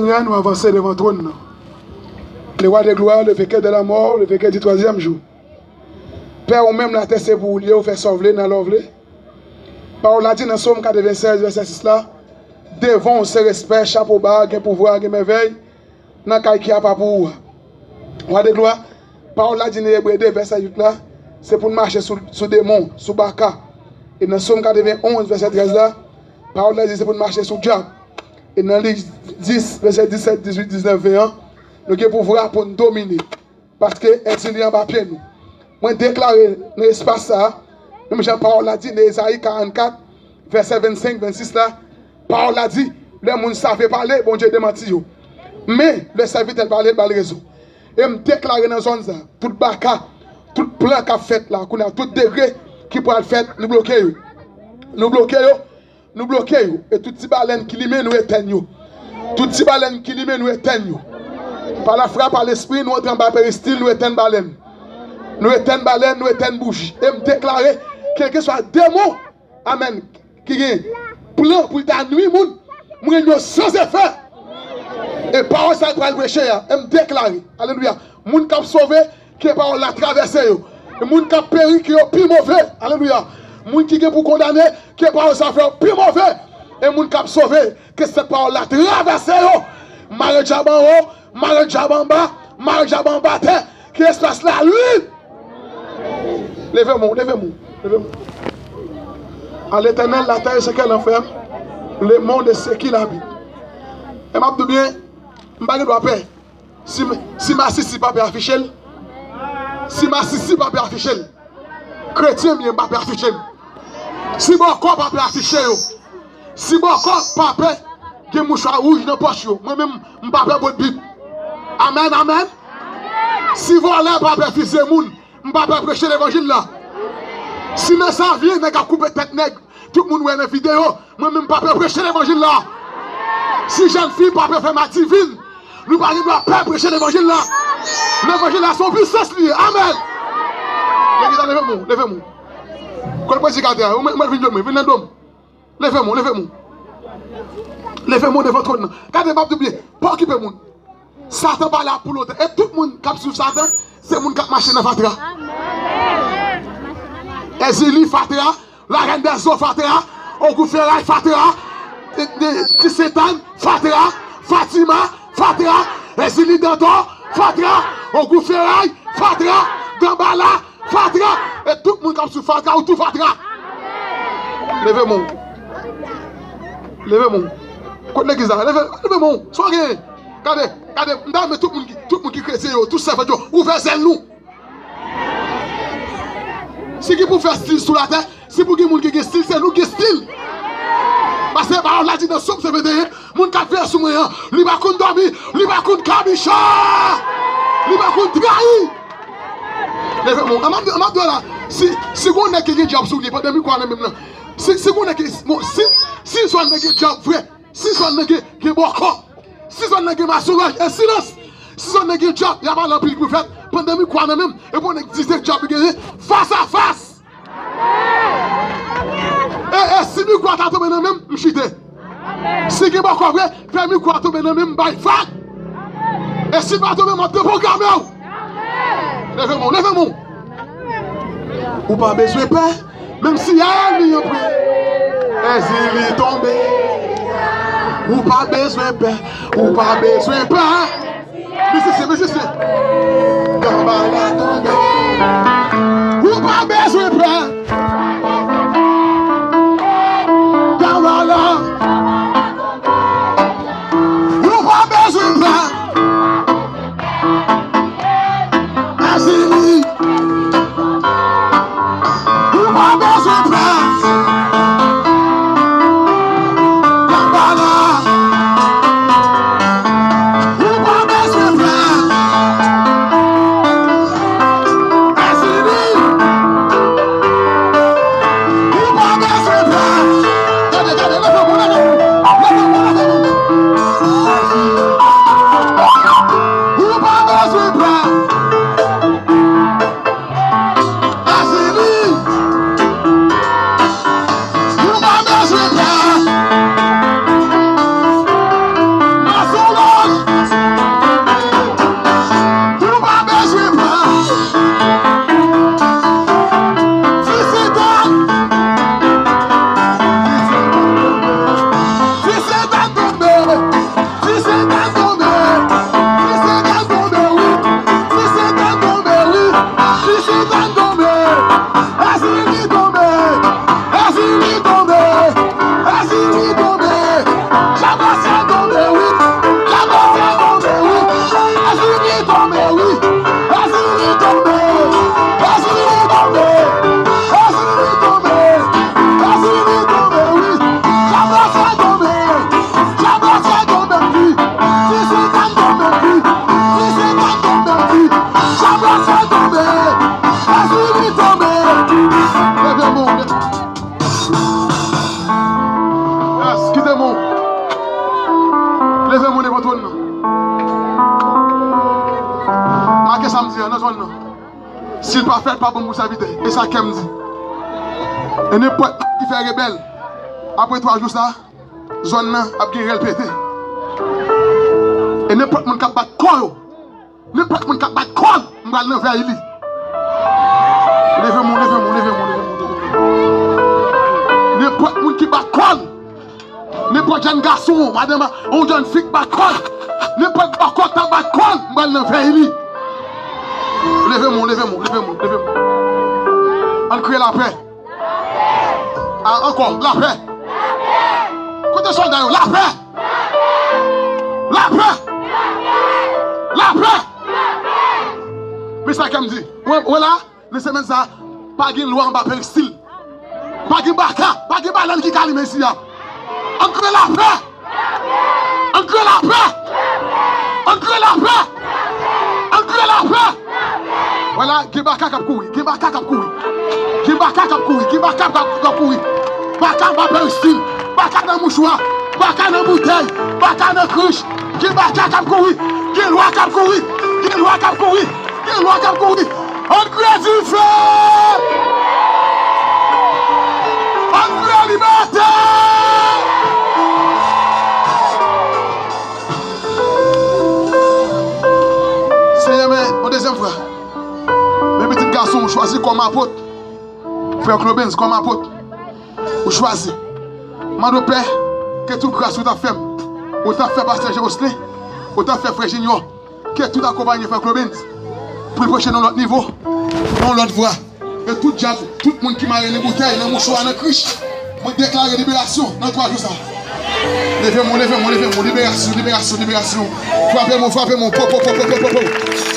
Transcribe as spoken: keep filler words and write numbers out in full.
Seigneur, nou avanse devan twòn nan. Le roi de gloire, le vainqueur de la mort, le vainqueur du troisième jour. Pè, ou menm latè se pou ou l ye, ou fè sa w vle, nan lè w vle. Pawòl la di nan Sòm katrevennsèz, vèsè sis la, devan w se respè, chapo ba, gen pouvwa, gen mèvèy, nan kay ki apa pou ou a. Wa de glwa, pawòl la di nan Ebre de, vèsè uit la, se pou n mache sou, sou demon, sou baka. E nan Sòm katrevenn onz, vèsè trèz la, pawòl la di se pou n mache sou dyab. E nan Lik dis, vèsè disèt, dizuit, diznèf, ven an, nou gen pouvwa pou n domine. Paske èzili anba pye nou. Mwen deklare nan espas sa a, menm jan pawòl la di nan Ezayi karannkat, vèsè vennsenk, vennsis la, pawòl la di, lè moun save pale, Bondye demanti yo. Men, lè sèvitè l pale, l ba l rezon. E m deklare nan zòn sa, tout baka, tout plan k ap fèt la, kounye a, tout degre ki pral fèt, nou bloke yo. Nou bloke yo. Nou bloke yo, e tout ti balèn ki limen, nou etèn yo. Tout ti balèn ki limen, nou etèn yo. Pa lafwa, pa lespri, nou antre anba peristil, nou etèn balèn. Nou etèn balèn, nou etèn bouji. E m deklare, kèlkeswa demon, amèn, ki gen plan pou l ta nwi moun, m rann yo san efè. E pawòl sa l pral preche a, e m deklare, alelouya, moun k ap sove, ke pawòl la travèse yo. E moun k ap peri, ke yo pi move. Alelouya. Moun ki gen pou kondane, ke pawòl sa fè yo pi move. E moun k ap sove, ke sèt pawòl la travèse yo. Mare dyab anwo, mare dyab anba, mare dyab anba tè, ke espas la lib. Leve men w, leve men w, leve men w. À l'Éternel, la terre et ce qu'elle renferme, le monde et ce qu'il habite. E m ap di w byen, m pa gen dwa pè. Si, si masisi pa pè afiche l, si masisi pa pè afiche l, kretyen m ye, m pa pè afiche l. Si bòkò pa pè afiche yo, si bòkò pa pè gen mouchwa wouj nan pòch yo, mwen menm, m pa pè bòt bib. Amèn, amèn. Si vòlè pa pè fize moun, m pa pè preche levanjil la. Si nan Savyen, nèg ap koupe tèt nèg, tout moun wè nan videyo, mwen menm pa pè preche levanjil la. Si jèn fi pa pè fè madivin, nou pa gen dwa pè preche levanjil la. Levanjil la se yon pisans li ye. Amèn. Legliz la, leve men w, leve men w. Kot predikatè a? Ou mèt, ou mèt vin jwenn mwen, vin nan do m. Leve men w, leve men w. Leve men w devan twòn nan. Gade, m ap di w byen, pa okipe moun. Satan pa la pou lontan. E tout moun k ap swiv Satan, se moun k ap mache nan fatra. Èzili fatra, Larèn dèzo fatra, Ogou Feray fatra, Ti Sentàn fatra, Fatima fatra, Èzili Dantò fatra, Ogou Feray fatra, Danbala fatra. E tout moun k ap swiv fatra, ou tou fatra. Leve men w. Leve men w. Kot legliz la? Leve, leve men w. Sa w genyen? Gade, gade, m ta renmen tout moun ki, tout moun ki kretyen yo, tout sèvant yo, ouvè zèl nou. Si ki pou fè stil sou latè, si pou gen moun ki gen stil, se nou gen stil. Paske pawòl la di nan Sòm senk vennteyen, moun k ap veye sou mwen an, li pa konn dòmi, li pa konn kabicha, li pa konn trayi. Leve men w, an m ap di w la, si, si gon nèg ki gen dyab sou li, pandan mikwo a nan men m nan, si, si gon nèg ki, bon, si, si zòn nan gen dyab vre, si zòn nan gen, gen bòkò, si zòn nan gen masonaj, e silans, si zòn nan gen dyab, y ap al anpil pou fèt, pandan mikwo a nan men m, epi yon nèg di se dyab li genyen, fas a fas. E, e si mikwo a ta tonbe nan men m, m chite. Si gen bòkò vre, fè mikwo a tonbe nan men m, bay vag. E si l pa tonbe, m ap deprograme w. Leve men w, leve men w. Ou pa bezwen pè, menm si ènmi an pre. Èzili tonbe. Ou pa bezwen pè, ou pa bezwen pè. Mizisyen, mizisyen. Danbala tonbe. Ou pa bezwen pè. Danbala. Ou pa bezwen pè. Èzili. Ou pa bezwen pè. Danbala. Ou pa bezwen pè. nan zòn nan. Si l pa fè l, pa bon pou sèvitè. E sa kè m di. E nenpòt moun ki fè rebèl, apre twa jou sa, zòn nan ap gen rèl pete. E nenpòt moun k ap bat kò yo, nenpòt moun k ap bat kò l, m pral nan vèy li. Leve men w, leve men w, leve men w, leve men w, leve men w. Nenpòt moun ki bat kò l, nenpòt jèn gason, madanm, yon jèn fi k bat kò l, nenpòt bòkò k ta bat kò l, m pral nan vèy li. Leve men w, leve men w, leve men w, leve men w. Ann kriye lapè. A, ankò, lapè. Kote sòlda yo? Lapè! Lapè! Lapè! Men sa kè m di. Wè, wè la, nan semèn sa, pa gen lwa anba peristil. Pa gen baka, pa gen balèn ki ka limen isi a. Ann kriye lapè! Ann kriye lapè! Ann kriye lapè! Ann kriye lapè! Vwala, gen baka k ap kouri, gen baka k ap kouri. Gen baka k ap kouri, gen baka k ap, k ap kouri. Baka anba peristil, baka nan mouchwa, baka nan boutèy, baka nan krich. Gen baka k ap kouri, gen lwa k ap kouri, gen lwa k ap kouri, gen lwa k ap kouri. Ann kriye dife! Ann kriye libète! Senyè, men, yon dezyèm fwa. Men pitit gason w chwazi kòm apot. Frè Claude Benz kòm apot. Ou chwazi. Mande w Pè, ke tout gras ou t ap fè m, ou t ap fè pastè Jean Roslin, ou t ap fè frè Junior, ke tout akonpaye frè Claude Benz pou l preche nan lòt nivo, nan lòt vwa. E tout dyab, tout moun ki mare nan boutèy, nan mouchwa, nan krich, mwen deklare liberasyon nan twa jou sa. Leve men w, leve men w, leve men w, liberasyon, liberasyon, liberasyon. Frape men w, frape men w, po, po, po.